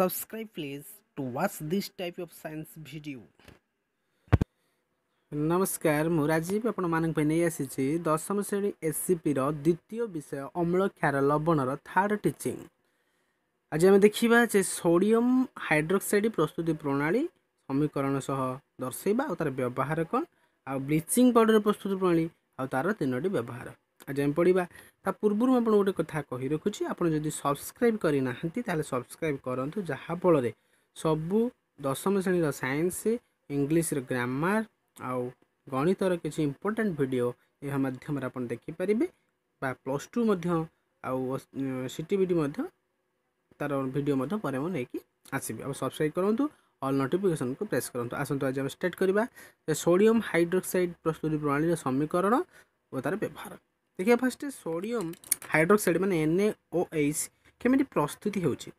Subscribe please to watch this type of science video. ନମସ୍କାର, ମୁଁ ରାଜୀବ ଆପଣମାନଙ୍କ ପାଇଁ ନେଇ ଆସିଛି ଦଶମ ଶ୍ରେଣୀ ଏସ୍ସିପିର ଦ୍ୱିତୀୟ ବିଷୟ ଅମ୍ଳ କ୍ଷାର ଲବଣର ଥାର୍ଡ଼ ଟିଚିଂ। ଆଜି ଆମେ ଦେଖିବା ଯେ ସୋଡ଼ିୟମ୍ ହାଇଡ୍ରୋକ୍ସାଇଡ୍ ପ୍ରସ୍ତୁତି ପ୍ରଣାଳୀ ସମୀକରଣ ସହ ଦର୍ଶାଇବା ଆଉ ତା'ର ବ୍ୟବହାର କ'ଣ, ଆଉ ବ୍ଲିଚିଂ ପାଉଡ଼ର ପ୍ରସ୍ତୁତି ପ୍ରଣାଳୀ ଆଉ ତା'ର ତିନୋଟି ବ୍ୟବହାର ଆଜି ଆମେ ପଢ଼ିବା। ତା ପୂର୍ବରୁ ମୁଁ ଆପଣଙ୍କୁ ଗୋଟେ କଥା କହି ରଖୁଛି, ଆପଣ ଯଦି ସବସ୍କ୍ରାଇବ୍ କରିନାହାନ୍ତି ତାହେଲେ ସବସ୍କ୍ରାଇବ୍ କରନ୍ତୁ, ଯାହାଫଳରେ ସବୁ ଦଶମ ଶ୍ରେଣୀର ସାଇନ୍ସ, ଇଂଲିଶର ଗ୍ରାମାର ଆଉ ଗଣିତର କିଛି ଇମ୍ପୋର୍ଟାଣ୍ଟ ଭିଡ଼ିଓ ଏହା ମାଧ୍ୟମରେ ଆପଣ ଦେଖିପାରିବେ, ବା +2 ମଧ୍ୟ ଆଉ CTBT ମଧ୍ୟ ତା'ର ଭିଡ଼ିଓ ମଧ୍ୟ ପରେ ମୁଁ ନେଇକି ଆସିବି। ଆଉ ସବସ୍କ୍ରାଇବ୍ କରନ୍ତୁ, ଅଲ୍ ନୋଟିଫିକେସନ୍କୁ ପ୍ରେସ୍ କରନ୍ତୁ। ଆସନ୍ତୁ ଆଜି ଆମେ ଷ୍ଟାର୍ଟ କରିବା ସୋଡ଼ିୟମ୍ ହାଇଡ୍ରୋକ୍ସାଇଡ୍ ପ୍ରସ୍ତୁତି ପ୍ରଣାଳୀର ସମୀକରଣ ଓ ତା'ର ବ୍ୟବହାର। ଦେଖିବା ଫାଷ୍ଟ ସୋଡ଼ିୟମ୍ ହାଇଡ୍ରୋକ୍ସାଇଡ୍ ମାନେ NaOH କେମିତି ପ୍ରସ୍ତୁତି ହେଉଛି।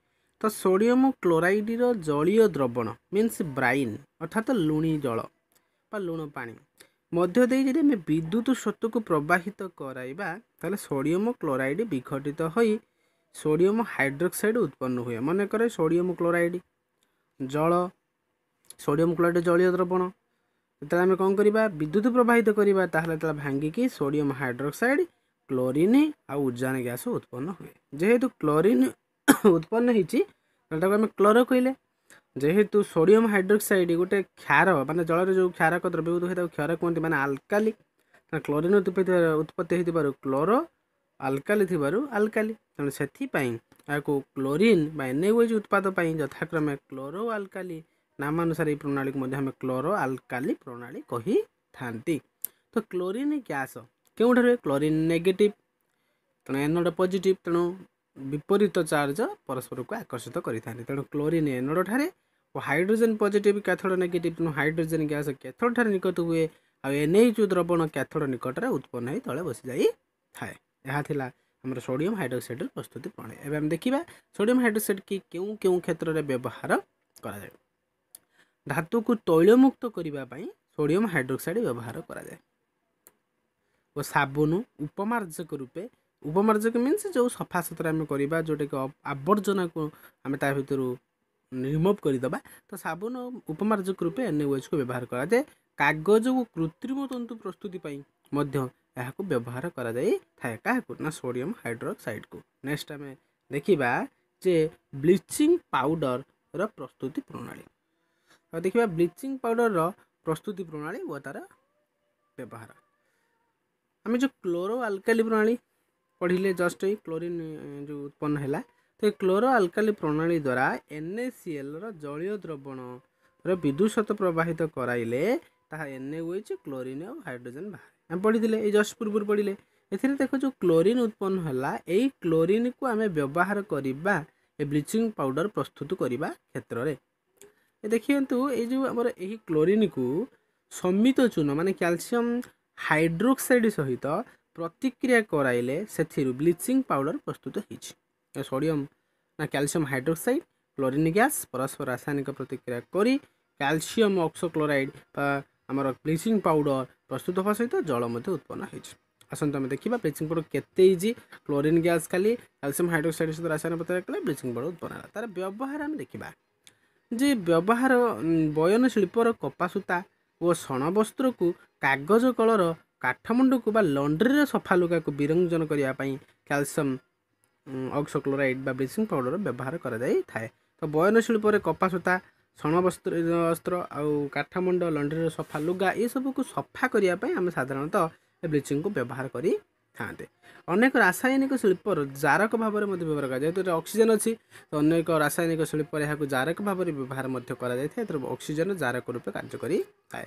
ତ ସୋଡ଼ିୟମ୍ କ୍ଲୋରାଇଡ଼ର ଜଳୀୟ ଦ୍ରବଣ ମିନ୍ସ ବ୍ରାଇନ୍ ଅର୍ଥାତ୍ ଲୁଣି ଜଳ ବା ଲୁଣ ପାଣି ମଧ୍ୟ ଦେଇ ଯଦି ଆମେ ବିଦ୍ୟୁତ ସ୍ରୋତକୁ ପ୍ରବାହିତ କରାଇବା ତାହେଲେ ସୋଡ଼ିୟମ୍ କ୍ଲୋରାଇଡ଼୍ ବିଘଟିତ ହୋଇ ସୋଡ଼ିୟମ୍ ହାଇଡ୍ରୋକ୍ସାଇଡ୍ ଉତ୍ପନ୍ନ ହୁଏ। ମନେକରେ ସୋଡ଼ିୟମ୍ କ୍ଲୋରାଇଡ଼୍ ଜଳ, ସୋଡ଼ିୟମ୍ କ୍ଲୋରାଇଡ଼୍ ଜଳୀୟ ଦ୍ରବଣ, ଯେତେବେଳେ ଆମେ କ'ଣ କରିବା ବିଦ୍ୟୁତ ପ୍ରବାହିତ କରିବା ତାହେଲେ ତାହା ଭାଙ୍ଗିକି ସୋଡ଼ିୟମ୍ ହାଇଡ୍ରୋକ୍ସାଇଡ୍, କ୍ଲୋରିନ୍ ଆଉ ଉଜାନ ଗ୍ୟାସ୍ ଉତ୍ପନ୍ନ ହୁଏ। ଯେହେତୁ କ୍ଲୋରିନ୍ ଉତ୍ପନ୍ନ ହେଇଛି ତାହେଲେ ତାକୁ ଆମେ କ୍ଲୋରୋ କହିଲେ। ଯେହେତୁ ସୋଡ଼ିୟମ୍ ହାଇଡ୍ରୋକ୍ସାଇଡ୍ ଗୋଟେ କ୍ଷାର ମାନେ ଜଳରେ ଯେଉଁ କ୍ଷାରକ ଦ୍ରବୀଭୂତ ହୁଏ ତାକୁ କ୍ଷାର କୁହନ୍ତି, ମାନେ ଆଲକାଲି, କ୍ଲୋରିନ୍ ଉତ୍ପତ୍ତି ହେଇଥିବାରୁ କ୍ଲୋରୋ, ଆଲକାଲି ଥିବାରୁ ଆଲକାଲି, ତେଣୁ ସେଥିପାଇଁ ଏହାକୁ କ୍ଲୋରିନ୍ ବା NaOH ଉତ୍ପାଦ ପାଇଁ ଯଥାକ୍ରମେ କ୍ଲୋରୋ ଆଲକାଲି ନାମାନୁସାରେ ଏହି ପ୍ରଣାଳୀକୁ ମଧ୍ୟ ଆମେ କ୍ଲୋରୋ ଆଲକାଲି ପ୍ରଣାଳୀ କହିଥାନ୍ତି। ତ କ୍ଲୋରିନ୍ ଗ୍ୟାସ୍ କେଉଁଠାରେ ହୁଏ? କ୍ଲୋରିନ୍ ନେଗେଟିଭ୍ ତେଣୁ ଏନୋଡ଼ ପଜିଟିଭ୍, ତେଣୁ ବିପରୀତ ଚାର୍ଜ ପରସ୍ପରକୁ ଆକର୍ଷିତ କରିଥାନ୍ତି। ତେଣୁ କ୍ଲୋରିନ୍ ଏନୋଡ଼ ଠାରେ ଓ ହାଇଡ୍ରୋଜେନ୍ ପଜିଟିଭ୍ କ୍ୟାଥୋଡ଼ ନେଗେଟିଭ୍, ତେଣୁ ହାଇଡ୍ରୋଜେନ୍ ଗ୍ୟାସ୍ କ୍ୟାଥୋଡ଼ ଠାରେ ନିକଟ ହୁଏ ଆଉ NH ଦ୍ରବଣ କ୍ୟାଥୋଡ଼ ନିକଟରେ ଉତ୍ପନ୍ନ ହୋଇ ତଳେ ବସିଯାଇଥାଏ। ଏହା ଥିଲା ଆମର ସୋଡ଼ିୟମ୍ ହାଇଡ୍ରୋକ୍ସାଇଡ଼ର ପ୍ରସ୍ତୁତି ପ୍ରଣାଳୀ। ଏବେ ଆମେ ଦେଖିବା ସୋଡ଼ିୟମ୍ ହାଇଡ୍ରୋକ୍ସାଇଡ଼୍ କି କେଉଁ କେଉଁ କ୍ଷେତ୍ରରେ ବ୍ୟବହାର କରାଯାଏ। ଧାତୁକୁ ତୈଳମୁକ୍ତ କରିବା ପାଇଁ ସୋଡ଼ିୟମ୍ ହାଇଡ୍ରୋକ୍ସାଇଡ଼୍ ବ୍ୟବହାର କରାଯାଏ ଓ ସାବୁନ ଉପମାର୍ଜକ ରୂପେ, ଉପମାର୍ଜକ ମିନ୍ସ ଯେଉଁ ସଫାସୁତୁରା ଆମେ କରିବା, ଯେଉଁଟାକି ଆବର୍ଜନାକୁ ଆମେ ତା ଭିତରୁ ରିମୁଭ୍ କରିଦେବା, ତ ସାବୁନ ଉପମାର୍ଜକ ରୂପେ NaOHକୁ ବ୍ୟବହାର କରାଯାଏ। କାଗଜ ଓ କୃତ୍ରିମ ତନ୍ତୁ ପ୍ରସ୍ତୁତି ପାଇଁ ମଧ୍ୟ ଏହାକୁ ବ୍ୟବହାର କରାଯାଇଥାଏ। କାହାକୁ ନା ସୋଡ଼ିୟମ୍ ହାଇଡ୍ରୋକ୍ସାଇଡ଼୍କୁ। ନେକ୍ସଟ ଆମେ ଦେଖିବା ଯେ ବ୍ଲିଚିଂ ପାଉଡ଼ରର ପ୍ରସ୍ତୁତି ପ୍ରଣାଳୀ। ଆଉ ଦେଖିବା ବ୍ଲିଚିଂ ପାଉଡ଼ରର ପ୍ରସ୍ତୁତି ପ୍ରଣାଳୀ ଓ ତା'ର ବ୍ୟବହାର। ଆମେ ଯେଉଁ କ୍ଲୋରୋ ଆଲକାଲି ପ୍ରଣାଳୀ ପଢ଼ିଲେ ଜଷ୍ଟ ଏଇ କ୍ଲୋରିନ୍ ଯେଉଁ ଉତ୍ପନ୍ନ ହେଲା, ତ ଏ କ୍ଲୋରୋ ଆଲକାଲି ପ୍ରଣାଳୀ ଦ୍ୱାରା NaClର ଜଳୀୟ ଦ୍ରବଣର ବିଦ୍ୟୁତ ସ୍ରୋତ ପ୍ରବାହିତ କରାଇଲେ ତାହା NaOH, chlorine ଆଉ ହାଇଡ୍ରୋଜେନ୍ ବାହାରେ। ଆମେ ପଢ଼ିଥିଲେ ଏଇ ଜଷ୍ଟ ପୂର୍ବରୁ ପଢ଼ିଲେ। ଏଥିରେ ଦେଖ ଯେଉଁ କ୍ଲୋରିନ୍ ଉତ୍ପନ୍ନ ହେଲା, ଏଇ କ୍ଲୋରିନ୍କୁ ଆମେ ବ୍ୟବହାର କରିବା ଏ ବ୍ଲିଚିଂ ପାଉଡ଼ର ପ୍ରସ୍ତୁତ କରିବା କ୍ଷେତ୍ରରେ। ଏ ଦେଖିନ୍ତୁ ଏଇ ଯେଉଁ ଆମର ଏହି କ୍ଲୋରିନ୍କୁ ସମିତ ଚୂନ ମାନେ କ୍ୟାଲସିୟମ୍ ହାଇଡ୍ରୋକ୍ସାଇଡ଼୍ ସହିତ ପ୍ରତିକ୍ରିୟା କରାଇଲେ ସେଥିରୁ ବ୍ଲିଚିଂ ପାଉଡ଼ର ପ୍ରସ୍ତୁତ ହେଇଛି। ସୋଡ଼ିୟମ୍ ନା କ୍ୟାଲସିୟମ୍ ହାଇଡ୍ରୋକ୍ସାଇଡ଼୍, କ୍ଲୋରିନ୍ ଗ୍ୟାସ୍ ପରସ୍ପର ରାସାୟନିକ ପ୍ରତିକ୍ରିୟା କରି କ୍ୟାଲସିୟମ୍ ଅକ୍ସୋକ୍ଲୋରାଇଡ଼୍ ବା ଆମର ବ୍ଲିଚିଂ ପାଉଡ଼ର ପ୍ରସ୍ତୁତ ହେବା ସହିତ ଜଳ ମଧ୍ୟ ଉତ୍ପନ୍ନ ହେଇଛି। ଆସନ୍ତୁ ଆମେ ଦେଖିବା ବ୍ଲିଚିଂ ପାଉଡ଼ର କେତେ ଇଜି। କ୍ଲୋରିନ୍ ଗ୍ୟାସ୍ ଖାଲି କ୍ୟାଲସିୟମ୍ ହାଇଡ୍ରୋକ୍ସାଇଡ଼୍ ସହିତ ରାସାୟନିକ ପ୍ରତିକ୍ରିୟା କଲେ ବ୍ଲିଚିଂ ପାଉଡ଼ର ଉତ୍ପନ୍ନ ହେଲା। ତା'ର ବ୍ୟବହାର ଆମେ ଦେଖିବା ଯେ ବ୍ୟବହାର ବୟନ ଶିଳ୍ପର କପାସୂତା ଓ ଶଣବସ୍ତ୍ରକୁ କାଗଜ କଳର କାଠମୁଣ୍ଡକୁ ବା ଲଣ୍ଡ୍ରିର ସଫା ଲୁଗାକୁ ବିରଞ୍ଜନ କରିବା ପାଇଁ କ୍ୟାଲସିୟମ୍ ଅକ୍ସୋକ୍ଲୋରାଇଡ଼୍ ବା ବ୍ଲିଚିଂ ପାଉଡ଼ର ବ୍ୟବହାର କରାଯାଇଥାଏ। ତ ବୟନ ଶିଳ୍ପରେ କପାସୂତା, ଶଣବସ୍ତ୍ର ଆଉ କାଠମୁଣ୍ଡ, ଲଣ୍ଡ୍ରିର ସଫା ଲୁଗା ଏସବୁକୁ ସଫା କରିବା ପାଇଁ ଆମେ ସାଧାରଣତଃ ଏ ବ୍ଲିଚିଂକୁ ବ୍ୟବହାର କରିଥାନ୍ତେ। ଅନେକ ରାସାୟନିକ ଶିଳ୍ପର ଜାରକ ଭାବରେ ମଧ୍ୟ ବ୍ୟବହାର କରାଯାଏ। ଯେହେତୁ ଏଥିରେ ଅକ୍ସିଜେନ୍ ଅଛି, ତ ଅନେକ ରାସାୟନିକ ଶିଳ୍ପରେ ଏହାକୁ ଜାରକ ଭାବରେ ବ୍ୟବହାର ମଧ୍ୟ କରାଯାଇଥାଏ। ଏଥିରେ ଅକ୍ସିଜେନ୍ ଜାରକ ରୂପେ କାର୍ଯ୍ୟ କରିଥାଏ।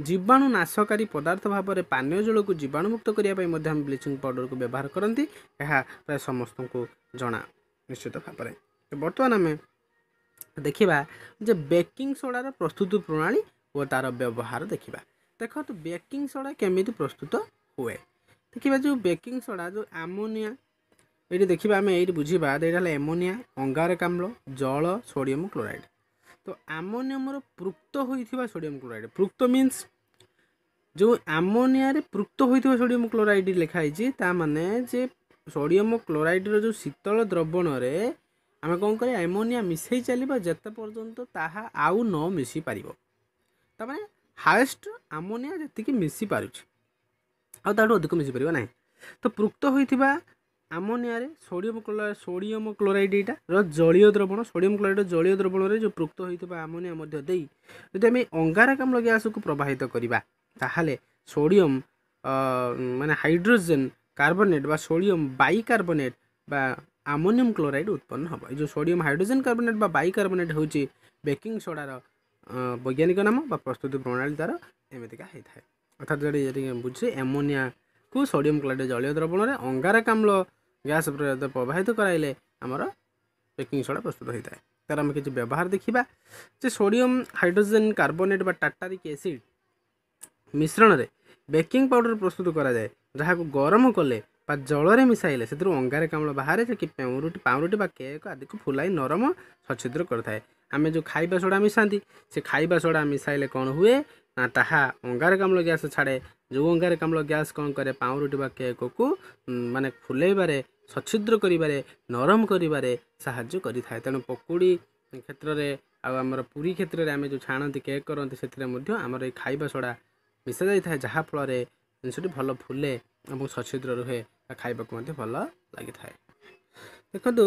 ଜୀବାଣୁ ନାଶକାରୀ ପଦାର୍ଥ ଭାବରେ ପାନୀୟ ଜଳକୁ ଜୀବାଣୁମୁକ୍ତ କରିବା ପାଇଁ ମଧ୍ୟ ଆମେ ବ୍ଲିଚିଂ ପାଉଡ଼ରକୁ ବ୍ୟବହାର କରନ୍ତି। ଏହା ପ୍ରାୟ ସମସ୍ତଙ୍କୁ ଜଣା ନିଶ୍ଚିତ ଭାବରେ। ବର୍ତ୍ତମାନ ଆମେ ଦେଖିବା ଯେ ବେକିଂ ସୋଡ଼ାର ପ୍ରସ୍ତୁତି ପ୍ରଣାଳୀ ଓ ତା'ର ବ୍ୟବହାର ଦେଖିବା। ଦେଖନ୍ତୁ ବେକିଂ ସୋଡ଼ା କେମିତି ପ୍ରସ୍ତୁତ ହୁଏ। ଦେଖିବା ଯେଉଁ ବେକିଂ ସୋଡ଼ା, ଯେଉଁ ଆମୋନିଆ, ଏଇଠି ଦେଖିବା ଆମେ ଏଇଠି ବୁଝିବା, ଏଇଟା ହେଲା ଏମୋନିଆ, ଅଙ୍ଗାରକାମ୍ଳ, ଜଳ, ସୋଡ଼ିୟମ୍ କ୍ଲୋରାଇଡ଼୍। ତ ଆମୋନିୟମର ପୃକ୍ତ ହୋଇଥିବା ସୋଡ଼ିୟମ୍ କ୍ଲୋରାଇଡ଼୍, ପୃକ୍ତ ମିନ୍ସ ଯେଉଁ ଆମୋନିଆରେ ପୃକ୍ତ ହୋଇଥିବା ସୋଡ଼ିୟମ୍ କ୍ଲୋରାଇଡ଼୍ ଲେଖା ହେଇଛି, ତା ମାନେ ଯେ ସୋଡ଼ିୟମ୍ କ୍ଲୋରାଇଡ଼୍ର ଯେଉଁ ଶୀତଳ ଦ୍ରବଣରେ ଆମେ କ'ଣ କରିବା, ଆମୋନିଆ ମିଶାଇ ଚାଲିବା ଯେତେ ପର୍ଯ୍ୟନ୍ତ ତାହା ଆଉ ନ ମିଶି ପାରିବ। ତାମାନେ ହାଏଷ୍ଟ ଆମୋନିଆ ଯେତିକି ମିଶି ପାରୁଛି, ଆଉ ତାଠୁ ଅଧିକ ମିଶି ପାରିବ ନାହିଁ। ତ ପୃକ୍ତ ହୋଇଥିବା ଆମୋନିଆରେ ସୋଡ଼ିୟମ କ୍ଲୋରାଇଡ଼୍ ଏଇଟାର ଜଳୀୟ ଦ୍ରବଣ, ସୋଡ଼ିୟମ କ୍ଲୋରାଇଡ଼୍ ଜଳୀୟ ଦ୍ରବଣରେ ଯେଉଁ ପୃକ୍ତ ହୋଇଥିବା ଆମୋନିଆ ମଧ୍ୟ ଦେଇ ଯଦି ଆମେ ଅଙ୍ଗାରକାମ୍ଳ ଗ୍ୟାସକୁ ପ୍ରବାହିତ କରିବା, ତାହେଲେ ସୋଡ଼ିୟମ ମାନେ ହାଇଡ୍ରୋଜେନ୍ କାର୍ବୋନେଟ୍ ବା ସୋଡ଼ିୟମ ବାଇକାର୍ବୋନେଟ୍ ବା ଆମୋନିୟମ୍ କ୍ଲୋରାଇଡ଼୍ ଉତ୍ପନ୍ନ ହେବ। ଏ ଯେଉଁ ସୋଡ଼ିୟମ ହାଇଡ୍ରୋଜେନ୍ କାର୍ବୋନେଟ୍ ବା ବାଇକାର୍ବୋନେଟ୍ ହେଉଛି ବେକିଂ ସୋଡ଼ାର ବୈଜ୍ଞାନିକ ନାମ ବା ପ୍ରସ୍ତୁତି ପ୍ରଣାଳୀ ତା'ର ଏମିତିକା ହେଇଥାଏ। ଅର୍ଥାତ୍ ଯଦି ବୁଝେ, ଆମୋନିଆକୁ ସୋଡ଼ିୟମ କ୍ଲୋରାଇଡ଼୍ ଜଳୀୟ ଦ୍ରବଣରେ ଅଙ୍ଗାରକାମ୍ଳ ଗ୍ୟାସ୍ ପ୍ରବାହିତ କରାଇଲେ ଆମର ବେକିଂ ସୋଡ଼ା ପ୍ରସ୍ତୁତ ହୋଇଥାଏ। ତା'ର ଆମେ କିଛି ବ୍ୟବହାର ଦେଖିବା ଯେ ସୋଡ଼ିୟମ ହାଇଡ୍ରୋଜେନ୍ କାର୍ବୋନେଟ୍ ବା ଟାଟାରିକ୍ ଏସିଡ୍ ମିଶ୍ରଣରେ ବେକିଂ ପାଉଡ଼ର ପ୍ରସ୍ତୁତ କରାଯାଏ, ଯାହାକୁ ଗରମ କଲେ ବା ଜଳରେ ମିଶାଇଲେ ସେଥିରୁ ଅଙ୍ଗାରକାମ୍ଳ ବାହାରେ, ଯେ କି ପାଉଁରୁଟି ବା କେକ୍ ଆଦିକୁ ଫୁଲାଇ ନରମ ସଚ୍ଛିଦ୍ର କରିଥାଏ। ଆମେ ଯେଉଁ ଖାଇବା ସୋଡ଼ା ମିଶାନ୍ତି, ସେ ଖାଇବା ସୋଡ଼ା ମିଶାଇଲେ କ'ଣ ହୁଏ ନା ତାହା ଅଙ୍ଗାରକାମ୍ଳ ଗ୍ୟାସ୍ ଛାଡ଼େ। ଯେଉଁ ଅଙ୍ଗାରକାମ୍ଳ ଗ୍ୟାସ୍ କ'ଣ କରେ, ପାଉଁରୁଟି ବା କେକ୍କୁ ମାନେ ଫୁଲେଇବାରେ, ସଚ୍ଛିଦ୍ର କରିବାରେ, ନରମ କରିବାରେ ସାହାଯ୍ୟ କରିଥାଏ। ତେଣୁ ପକୁଡ଼ି କ୍ଷେତ୍ରରେ ଆଉ ଆମର ପୁରୀ କ୍ଷେତ୍ରରେ ଆମେ ଯେଉଁ ଛାଣନ୍ତି, କେକ୍ କରନ୍ତି, ସେଥିରେ ମଧ୍ୟ ଆମର ଏଇ ଖାଇବା ସୋଡ଼ା ମିଶା ଯାଇଥାଏ, ଯାହାଫଳରେ ଜିନିଷଟି ଭଲ ଫୁଲେ ଏବଂ ସଚ୍ଛିଦ୍ର ରୁହେ, ଖାଇବାକୁ ମଧ୍ୟ ଭଲ ଲାଗିଥାଏ। ଦେଖନ୍ତୁ,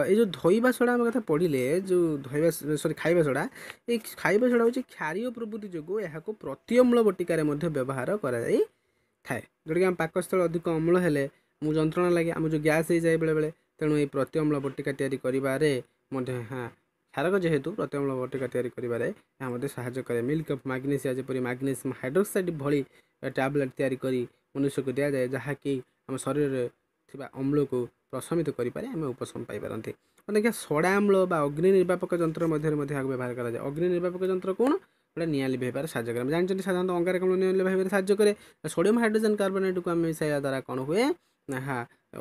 ଏଇ ଯେଉଁ ଧୋଇବା ସୋଡ଼ା ଆମେ କଥା ପଢ଼ିଲେ, ଯେଉଁ ଧୋଇବା ସରି ଖାଇବା ସୋଡ଼ା, ଏଇ ଖାଇବା ସୋଡ଼ା ହେଉଛି କ୍ଷାରୀୟ ପ୍ରବୃତ୍ତି ଯୋଗୁଁ ଏହାକୁ ପ୍ରତିଅମ୍ଳ ବଟିକାରେ ମଧ୍ୟ ବ୍ୟବହାର କରାଯାଇଥାଏ। ଯେଉଁଟାକି ଆମ ପାକସ୍ଥଳ ଅଧିକ ଅମ୍ଳ ହେଲେ ଆମକୁ ଯନ୍ତ୍ରଣା ଲାଗେ, ଆମ ଯେଉଁ ଗ୍ୟାସ୍ ହେଇଯାଏ ବେଳେବେଳେ, ତେଣୁ ଏଇ ପ୍ରତିଅମ୍ଳ ବଟିକା ତିଆରି କରିବାରେ ମଧ୍ୟ ଏହା କ୍ଷାରକ ଯେହେତୁ ପ୍ରତିଅମ୍ଳ ବଟିକା ତିଆରି କରିବାରେ ଏହା ମଧ୍ୟ ସାହାଯ୍ୟ କରେ। ମିଲ୍କ ଅଫ୍ ମାଗ୍ନେସିଆ ଯେପରି ମାଗ୍ନେସିୟମ୍ ହାଇଡ୍ରୋକ୍ସାଇଡ଼୍ ଭଳି ଟ୍ୟାବଲେଟ୍ ତିଆରି କରି ମନୁଷ୍ୟକୁ ଦିଆଯାଏ, ଯାହାକି ଆମ ଶରୀରରେ ଥିବା ଅମ୍ଳକୁ ପ୍ରଶମିତ କରିପାରେ, ଆମେ ଉପଶମ ପାଇପାରନ୍ତି। ଦେଖିବା ସୋଡ଼ା ଅମ୍ଳ ବା ଅଗ୍ନି ନିର୍ବାପକ ଯନ୍ତ୍ର ମଧ୍ୟରେ ମଧ୍ୟ ଏହାକୁ ବ୍ୟବହାର କରାଯାଏ। ଅଗ୍ନି ନିର୍ବାପକ ଯନ୍ତ୍ର କ'ଣ? ଗୋଟେ ନିଆଁ ଲିଭାଇବାରେ ସାହାଯ୍ୟ କରେ। ଆମେ ଜାଣିଛନ୍ତି ସାଧାରଣତଃ ଅଙ୍ଗାରକାମ୍ଳ ନିଆଁ ଲିଭାଇବାରେ ସାହାଯ୍ୟ କରେ। ସୋଡ଼ିୟମ୍ ହାଇଡ୍ରୋଜେନ୍ କାର୍ବୋନେଟ୍କୁ ଆମେ ମିଶାଇବା ଦ୍ୱାରା କ'ଣ ହୁଏ ନା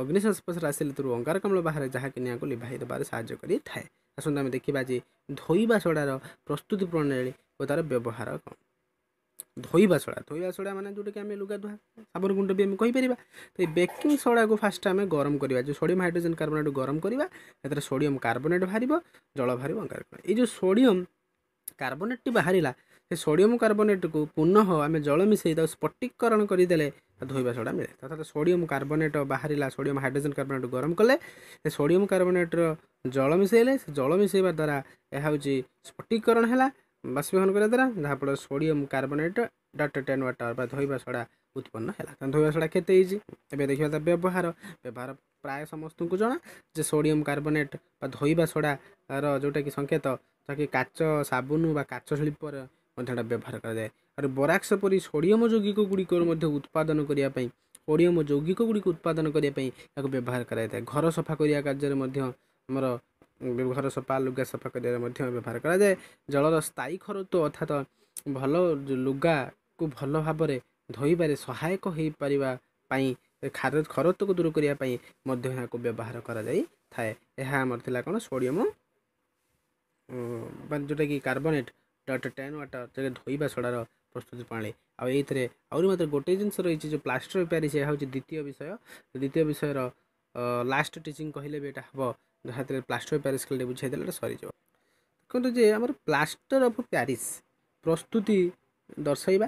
ଅଗ୍ନି ସଂସ୍ପର୍ଶରେ ଆସିଲେ ତେରୁ ଅଙ୍ଗାରକାମ୍ଳ ବାହାରେ, ଯାହାକି ନିଆଁକୁ ଲିଭାଇ ଦେବାରେ ସାହାଯ୍ୟ କରିଥାଏ। ଆସନ୍ତୁ ଆମେ ଦେଖିବା ଯେ ଧୋଇବା ସୋଡ଼ାର ପ୍ରସ୍ତୁତି ପ୍ରଣାଳୀ ଓ ତା'ର ବ୍ୟବହାର କ'ଣ। ଧୋଇବା ସୋଡ଼ା, ଧୋଇବା ସୋଡ଼ା ମାନେ ଯେଉଁଟାକି ଆମେ ଲୁଗା ଧୁଆ ସାବୁନ ଗୁଣ୍ଡ ବି ଆମେ କହିପାରିବା। ତ ଏଇ ବେକିଂ ସୋଡ଼ାକୁ ଫାଷ୍ଟ ଆମେ ଗରମ କରିବା, ଯେଉଁ ସୋଡ଼ିୟମ୍ ହାଇଡ୍ରୋଜେନ୍ କାର୍ବୋନେଟ୍ ଗରମ କରିବା, ସେଥିରେ ସୋଡ଼ିୟମ୍ କାର୍ବୋନେଟ୍ ବାହାରିବ, ଜଳ ବାହାରିବ, ଅଙ୍ଗାରକାମ୍ଳ। ଏଇ ଯେଉଁ ସୋଡ଼ିୟମ୍ କାର୍ବୋନେଟ୍ଟି ବାହାରିଲା, ସେ ସୋଡ଼ିୟମ୍ କାର୍ବୋନେଟ୍କୁ ପୁନଃ ଆମେ ଜଳ ମିଶାଇ ତାକୁ ସ୍ଫଟିକରଣ କରିଦେଲେ ଧୋଇବା ସୋଡ଼ା ମିଳେ। ଅର୍ଥାତ୍ ସୋଡ଼ିୟମ୍ କାର୍ବୋନେଟ୍ ବାହାରିଲା, ସୋଡ଼ିୟମ୍ ହାଇଡ୍ରୋଜେନ୍ କାର୍ବୋନେଟ୍ ଗରମ କଲେ ସେ ସୋଡ଼ିୟମ୍ କାର୍ବୋନେଟ୍ର ଜଳ ମିଶାଇଲେ, ସେ ଜଳ ମିଶାଇବା ଦ୍ୱାରା ଏହା ହେଉଛି ସ୍ଫଟିକରଣ ହେଲା ବାଷ୍ପୀଭବନ କରିବା ଦ୍ୱାରା, ଯାହାଫଳରେ ସୋଡ଼ିୟମ୍ କାର୍ବୋନେଟ୍ ଡଟ୍ 10 ୱାଟର୍ ବା ଧୋଇବା ସୋଡ଼ା ଉତ୍ପନ୍ନ ହେଲା। ତେଣୁ ଧୋଇବା ସୋଡ଼ା କେତେ ହେଇଛି, ଏବେ ଦେଖିବା ତା ବ୍ୟବହାର। ବ୍ୟବହାର ପ୍ରାୟ ସମସ୍ତଙ୍କୁ ଜଣା ଯେ ସୋଡ଼ିୟମ୍ କାର୍ବୋନେଟ୍ ବା ଧୋଇବା ସୋଡ଼ାର ଯେଉଁଟାକି ସଂକେତ, ଯାହାକି କାଚ ସାବୁନ ବା କାଚ ଶିଳ୍ପରେ ମଧ୍ୟ ଏଟା ବ୍ୟବହାର କରାଯାଏ। ଆଉ ବୋରାକ୍ସ ପରି ସୋଡ଼ିୟମ୍ ଯୌଗିକ ଗୁଡ଼ିକର ମଧ୍ୟ ଉତ୍ପାଦନ କରିବା ପାଇଁ, ସୋଡ଼ିୟମ୍ ଯୌଗିକ ଗୁଡ଼ିକୁ ଉତ୍ପାଦନ କରିବା ପାଇଁ ଏହାକୁ ବ୍ୟବହାର କରାଯାଇଥାଏ। ଘର ସଫା କରିବା କାର୍ଯ୍ୟରେ ମଧ୍ୟ ଆମର ଘର ସଫା, ଲୁଗା ସଫା କରିବାରେ ମଧ୍ୟ ବ୍ୟବହାର କରାଯାଏ। ଜଳର ସ୍ଥାୟୀ ଖରତ୍ୱ ଅର୍ଥାତ ଭଲ ଲୁଗାକୁ ଭଲ ଭାବରେ ଧୋଇବାରେ ସହାୟକ ହୋଇପାରିବା ପାଇଁ, ଖରତ୍ୱକୁ ଦୂର କରିବା ପାଇଁ ମଧ୍ୟ ଏହାକୁ ବ୍ୟବହାର କରାଯାଇଥାଏ। ଏହା ଆମର ଥିଲା କ'ଣ, ସୋଡ଼ିୟମ୍ ବା ଯେଉଁଟାକି କାର୍ବୋନେଟ୍ ଡଟ୍ 10 ୱାଟର୍, ଯେଉଁଟା ଧୋଇବା ସୋଡ଼ାର ପ୍ରସ୍ତୁତି ପ୍ରଣାଳୀ। ଆଉ ଏଇଥିରେ ଆହୁରି ମାତ୍ର ଗୋଟେ ଜିନିଷ ରହିଛି, ଯେଉଁ ପ୍ଲାଷ୍ଟର ଅଫ୍ ପ୍ୟାରିସ୍, ଏହା ହେଉଛି ଦ୍ୱିତୀୟ ବିଷୟ। ଦ୍ୱିତୀୟ ବିଷୟର ଲାଷ୍ଟ ଟିଚିଂ କହିଲେ ବି ଏଇଟା ହେବ, ଯାହାଥିରେ ପ୍ଲାଷ୍ଟର ଅଫ୍ ପ୍ୟାରିସ୍ ଖାଲି ବୁଝାଇ ଦେଲେ ଏଇଟା ସରିଯିବ। ଦେଖନ୍ତୁ ଯେ ଆମର ପ୍ଲାଷ୍ଟର ଅଫ୍ ପ୍ୟାରିସ୍ ପ୍ରସ୍ତୁତି ଦର୍ଶାଇବା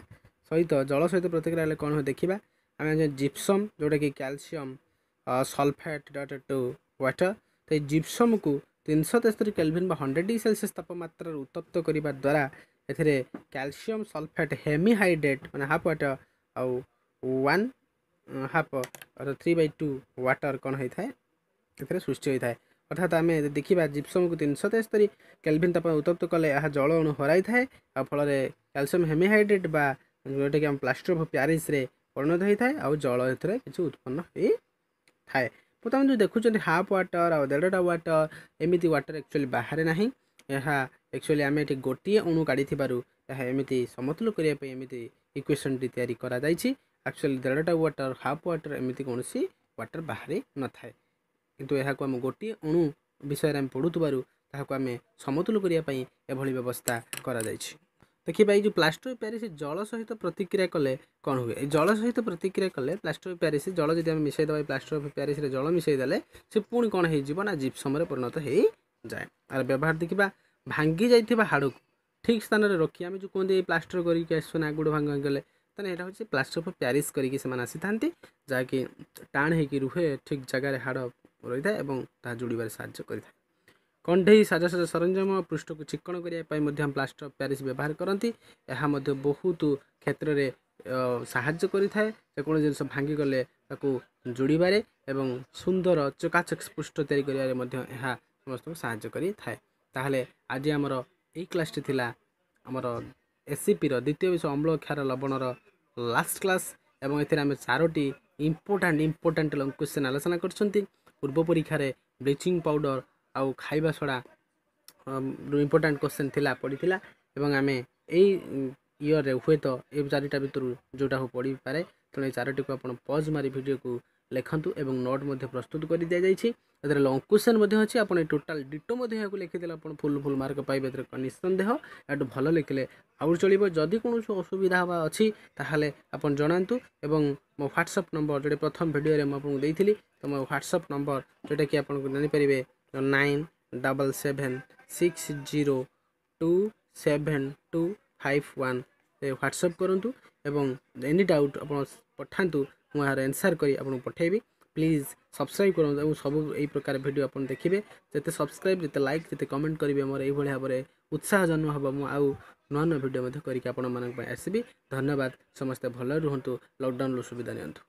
ସହିତ ଜଳ ସହିତ ପ୍ରତିକ୍ରିୟା ହେଲେ କ'ଣ ହୁଏ ଦେଖିବା। ଆମେ ଜିପ୍ସମ୍, ଯେଉଁଟାକି କ୍ୟାଲସିୟମ୍ ସଲଫେଟ୍ ଡଟ୍ 2 ୱାଟର୍, ତ ଏଇ ଜିପ୍ସମ୍କୁ 373 କେଲଭିନ୍ ବା 100 ଡିଗ୍ରୀ ସେଲସିୟସ୍ ତାପମାତ୍ରାରେ ଉତ୍ତପ୍ତ କରିବା ଦ୍ୱାରା ଏଥିରେ କ୍ୟାଲସିୟମ୍ ସଲଫେଟ୍ ହେମିହାଇଡ୍ରେଟ୍ ମାନେ ହାଫ୍ ୱାଟର୍ ଆଉ ୱାନ୍ ହାଫ୍ ଅର୍ଥାତ୍ 3/2 ୱାଟର୍ କ'ଣ ହେଇଥାଏ, ଏଥିରେ ସୃଷ୍ଟି ହୋଇଥାଏ। ଅର୍ଥାତ୍ ଆମେ ଯଦି ଦେଖିବା ଜିପ୍ସମ୍କୁ 373 କେଲଭିନ୍ ତାପମାତ୍ରା ଉତ୍ତପ୍ତ କଲେ ଏହା ଜଳ ଅଣୁ ହରାଇଥାଏ, ଆଉ ଫଳରେ କ୍ୟାଲସିୟମ୍ ହେମିହାଇଡ୍ରେଟ୍ ବା ଯେଉଁଟାକି ଆମ ପ୍ଲାଷ୍ଟର ଅଫ୍ ପ୍ୟାରିସ୍ରେ ପରିଣତ ହୋଇଥାଏ, ଆଉ ଜଳ ଏଥିରେ କିଛି ଉତ୍ପନ୍ନ ହୋଇଥାଏ। ବର୍ତ୍ତମାନ ଯେଉଁ ଦେଖୁଛନ୍ତି ହାଫ୍ ୱାଟର୍ ଆଉ ଦେଢ଼ଟା ୱାଟର୍, ଏମିତି ୱାଟର୍ ଆକ୍ଚୁଆଲି ବାହାରେ ନାହିଁ। ଏହା ଆକ୍ଚୁଆଲି ଆମେ ଏଠି ଗୋଟିଏ ଅଣୁ କାଢ଼ିଥିବାରୁ ଏହା ଏମିତି ସମତୁଲ କରିବା ପାଇଁ ଏମିତି ଇକ୍ୱେସନ୍ଟି ତିଆରି କରାଯାଇଛି। ଆକ୍ଚୁଆଲି ଦେଢ଼ଟା ୱାଟର୍, ହାଫ୍ ୱାଟର୍ ଏମିତି କୌଣସି ୱାଟର୍ ବାହାରି ନଥାଏ, କିନ୍ତୁ ଏହାକୁ ଆମେ ଗୋଟିଏ ଅଣୁ ବିଷୟରେ ଆମେ ପଢ଼ୁଥିବାରୁ ତାହାକୁ ଆମେ ସମତୁଲ କରିବା ପାଇଁ ଏଭଳି ବ୍ୟବସ୍ଥା କରାଯାଇଛି। ଦେଖିବା ଏଇ ଯେଉଁ ପ୍ଲାଷ୍ଟର ଅଫ୍ ପ୍ୟାରିସ୍ ଜଳ ସହିତ ପ୍ରତିକ୍ରିୟା କଲେ କ'ଣ ହୁଏ। ଏଇ ଜଳ ସହିତ ପ୍ରତିକ୍ରିୟା କଲେ ପ୍ଲାଷ୍ଟର ଅଫ୍ ପ୍ୟାରିସ୍ ଜଳ ଯଦି ଆମେ ମିଶାଇ ଦେବା, ଏଇ ପ୍ଲାଷ୍ଟର ଅଫ୍ ପ୍ୟାରିସ୍ରେ ଜଳ ମିଶାଇ ଦେଲେ ସେ ପୁଣି କ'ଣ ହେଇଯିବ ନା ଜିପ୍ସମ୍ରେ ପରିଣତ ହେଇଯିବ। କରାଯାଏ। ଆର ବ୍ୟବହାର ଦେଖିବା, ଭାଙ୍ଗି ଯାଇଥିବା ହାଡ଼କୁ ଠିକ୍ ସ୍ଥାନରେ ରଖି, ଆମେ ଯେଉଁ କୁହନ୍ତି ଏଇ ପ୍ଲାଷ୍ଟର କରିକି ଆସୁ ନା ଗୋଡ଼ ଭାଙ୍ଗିଗଲେ, ତାହେଲେ ଏଇଟା ହେଉଛି ପ୍ଲାଷ୍ଟର ଅଫ୍ ପ୍ୟାରିସ୍ କରିକି ସେମାନେ ଆସିଥାନ୍ତି, ଯାହାକି ଟାଣ ହେଇକି ରୁହେ, ଠିକ୍ ଜାଗାରେ ହାଡ଼ ରହିଥାଏ ଏବଂ ତାହା ଯୋଡ଼ିବାରେ ସାହାଯ୍ୟ କରିଥାଏ। କଣ୍ଢେଇ ସାଜସଜ୍ଜା ସରଞ୍ଜାମ ପୃଷ୍ଠକୁ ଚିକ୍କଣ କରିବା ପାଇଁ ମଧ୍ୟ ପ୍ଲାଷ୍ଟର ଅଫ୍ ପ୍ୟାରିସ୍ ବ୍ୟବହାର କରନ୍ତି। ଏହା ମଧ୍ୟ ବହୁତ କ୍ଷେତ୍ରରେ ସାହାଯ୍ୟ କରିଥାଏ, ଯେକୌଣସି ଜିନିଷ ଭାଙ୍ଗିଗଲେ ତାକୁ ଯୋଡ଼ିବାରେ ଏବଂ ସୁନ୍ଦର ଚକାଚକ ପୃଷ୍ଠ ତିଆରି କରିବାରେ ମଧ୍ୟ ଏହା ସମସ୍ତଙ୍କୁ ସାହାଯ୍ୟ କରିଥାଏ। ତାହେଲେ ଆଜି ଆମର ଏଇ କ୍ଲାସ୍ଟି ଥିଲା ଆମର ଏସ୍ସିପିର ଦ୍ୱିତୀୟ ବିଷୟ ଅମ୍ଳ କ୍ଷାର ଲବଣର ଲାଷ୍ଟ କ୍ଲାସ୍, ଏବଂ ଏଥିରେ ଆମେ 4ଟି ଇମ୍ପୋର୍ଟାଣ୍ଟ ଲଙ୍ଗ କ୍ୱେଶ୍ଚନ୍ ଆଲୋଚନା କରିଛନ୍ତି। ପୂର୍ବ ପରୀକ୍ଷାରେ ବ୍ଲିଚିଂ ପାଉଡ଼ର ଆଉ ଖାଇବା ସୋଡ଼ା ଇମ୍ପୋର୍ଟାଣ୍ଟ କ୍ୱେଶ୍ଚନ୍ ଥିଲା, ପଡ଼ିଥିଲା, ଏବଂ ଆମେ ଏଇ ଇୟର୍ରେ ହୁଏତ ଏ 4ଟା ଭିତରୁ ଯେଉଁଟା ହଉ ପଡ଼ିପାରେ। ତେଣୁ ଏଇ 4ଟିକୁ ଆପଣ ପଜ୍ ମାରି ଭିଡ଼ିଓକୁ ଲେଖନ୍ତୁ ଏବଂ ନୋଟ୍ ମଧ୍ୟ ପ୍ରସ୍ତୁତ କରି ଦିଆଯାଇଛି। ଏଥିରେ ଲଙ୍ଗ କ୍ୱେଶ୍ଚନ୍ ମଧ୍ୟ ଅଛି। ଆପଣ ଏ ଟୋଟାଲ୍ ଡିଟୋ ମଧ୍ୟ ଏହାକୁ ଲେଖିଦେଲେ ଆପଣ ଫୁଲ୍ ଫୁଲ୍ ମାର୍କ ପାଇବେ, ଏଥିରେ ନିଃସନ୍ଦେହ। ଏହାଠୁ ଭଲ ଲେଖିଲେ ଆହୁରି ଚଳିବ। ଯଦି କୌଣସି ଅସୁବିଧା ହେବା ଅଛି ତାହେଲେ ଆପଣ ଜଣାନ୍ତୁ, ଏବଂ ମୋ ହ୍ୱାଟ୍ସଆପ୍ ନମ୍ବର ଯେଉଁଟା ପ୍ରଥମ ଭିଡ଼ିଓରେ ମୁଁ ଆପଣଙ୍କୁ ଦେଇଥିଲି, ତ ମୋ ହ୍ୱାଟ୍ସଆପ୍ ନମ୍ବର ଯେଉଁଟାକି ଆପଣଙ୍କୁ ଜାଣିପାରିବେ 9776027251 ହ୍ୱାଟ୍ସଆପ୍ କରନ୍ତୁ ଏବଂ ଏନି ଡାଉଟ୍ ଆପଣ ପଠାନ୍ତୁ, ମୁଁ ଏହାର ଆନ୍ସର୍ କରି ଆପଣଙ୍କୁ ପଠାଇବି। ପ୍ଲିଜ୍ ସବସ୍କ୍ରାଇବ୍ କରନ୍ତୁ ଏବଂ ସବୁ ଏଇ ପ୍ରକାର ଭିଡ଼ିଓ ଆପଣ ଦେଖିବେ। ଯେତେ ସବସ୍କ୍ରାଇବ୍, ଯେତେ ଲାଇକ୍, ଯେତେ କମେଣ୍ଟ କରିବେ, ମୋର ଏଇଭଳି ଭାବରେ ଉତ୍ସାହ ଜନ୍ମ ହେବ, ମୁଁ ଆଉ ନୂଆ ନୂଆ ଭିଡ଼ିଓ ମଧ୍ୟ କରିକି ଆପଣମାନଙ୍କ ପାଇଁ ଆସିବି। ଧନ୍ୟବାଦ। ସମସ୍ତେ ଭଲରେ ରୁହନ୍ତୁ, ଲକଡାଉନରୁ ସୁବିଧା ନିଅନ୍ତୁ।